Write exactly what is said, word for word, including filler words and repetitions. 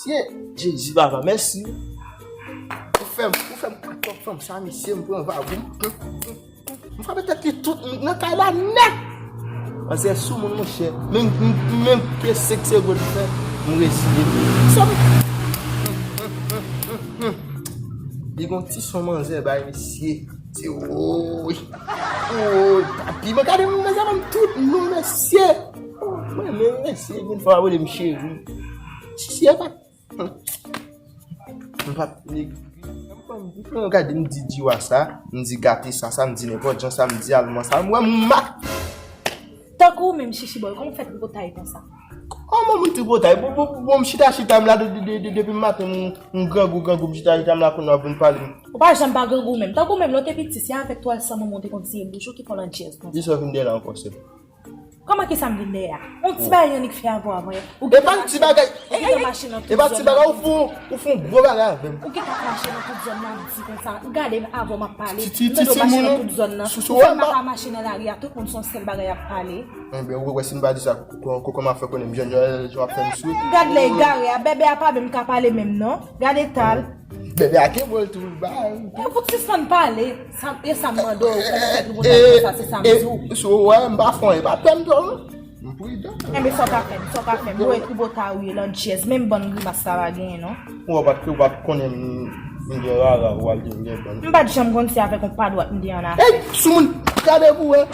mesye. Jezi papa, mèsi. Ou fè m, ou fè m katòp fanm sa, mesye, m pran vag ou. M frape tèt li tout, m nan kay la nèt. Manzè sou moun, monchè. Menm, menm ke senk segonn fè, m reziye. Sa m- Li gon ti son manzè bay, mesye. Se woy. Woy, papi, mwen gade manzè ban m tout non, mesye. Mwen menm, mesye, vin fè w rele m cheri. Cheri, pa M pa t negri. Mwen gade, m di Diwa sa, m di Gate sa, sa, m di nenpòt jan sa, m di Alman sa, m wè m ma. Tankou ou menm, Chichi Boy, kòman w fè tripotay konsa? Kòman moun tripotay? Bon, bon, bon, m chita, chita, m la de- de- de- de- depi maten, m, m grangou, grangou, m chita, chita, m la kounye a w vin pale m. Ou pa janm pa grangou menm. Tankou ou menm, lè w te piti, se avèk twal san manman w te konn siye bouch ou ki fè w landjèz konsa. Kisa w vin dèyè la ankò, sè m? Kòman ki sa m vin dèyè a? Yon ti bagay Yannick fè avè w avan yè. Ou gentan mache nan, ou gentan mache nan tout zòn nan, ap di konsa. Ou fè yon gwo bagay avè m. Ou gentan mache nan tout zòn nan, ap di konsa. Gade m, avè w m ap pale. M tande w mache nan tout zòn nan. Ou fè m pa ka mache nan lari a, tout moun se yon sèl bagay y ap pale. Enben, ou wè si m pa di sa, kòman m ap fè konnen m jèn, jan w ap fè m sou? Gad lè egare a, bèbè a pa menm ka pale menm non. Gad eta l. Bèbè a kenbe l tou, ba. Fout sispann pale. Sa, e sa m mande w, kòman w fè tripotay konsa, se sa m di w. Si w wè m pa fè anyen, pa pè m tò non. M pridan. Enben, sa w ka fè m, sa w ka fè m. Ou wè tripotay ou ye, landjèz, menm bann grimas sa pa genyen non. Ou wè, ou pa t, ou pa t konnen m, m gen rara, ou al di m gen bann. M pa t janm konn se avèk yon padwat m te ann afè. Ey, soumoun, gade pou wè.